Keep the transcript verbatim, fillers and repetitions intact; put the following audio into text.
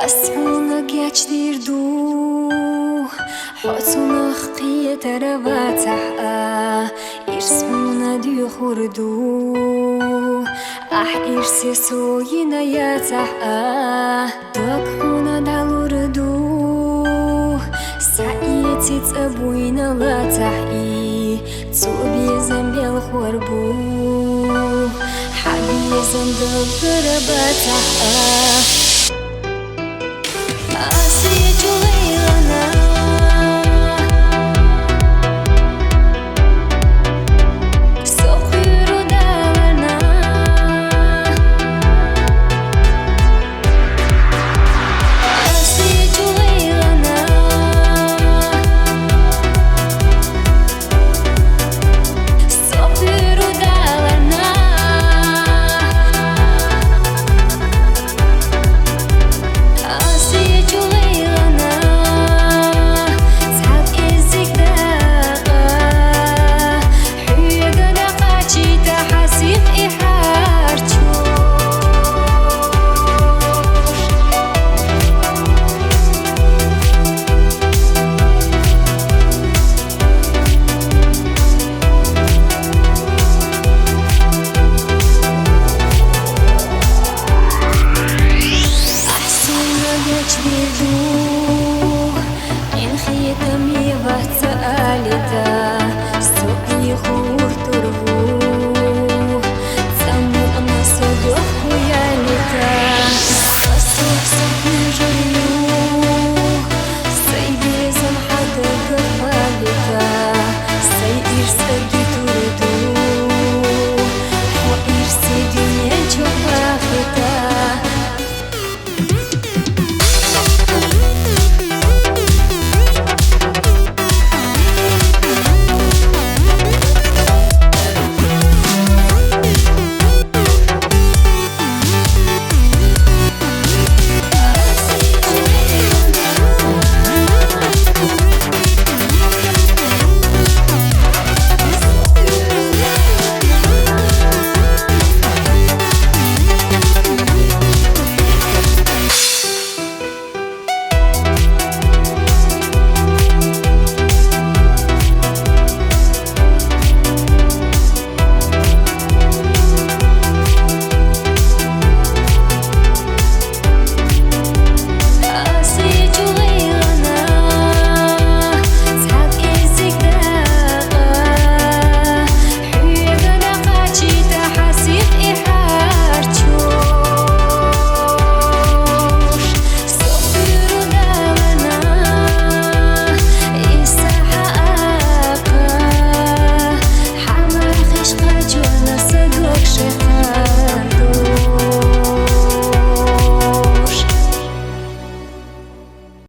Ас хьуна кечдийр ду, хьо цунах кхетар вацахь а, ирс хьуна дуьйхур ду. Ахь ирсе со йина яцахь а, дог хьуна дӀалур ду. Схьаэци цӀа буйна лацахь и, цо безам белхор бу, хьан безам даггара бацахь а. Ас ечу лайлана, со кхуьру даларна. Ас ечу лайлана, со кхуьру даларна. Ас ечу лайлана, цхьа кӀеззиг дакъа, хьоьга дӀакхачийта хьан сих и хьарчош. Ахь суна гечдийр ду,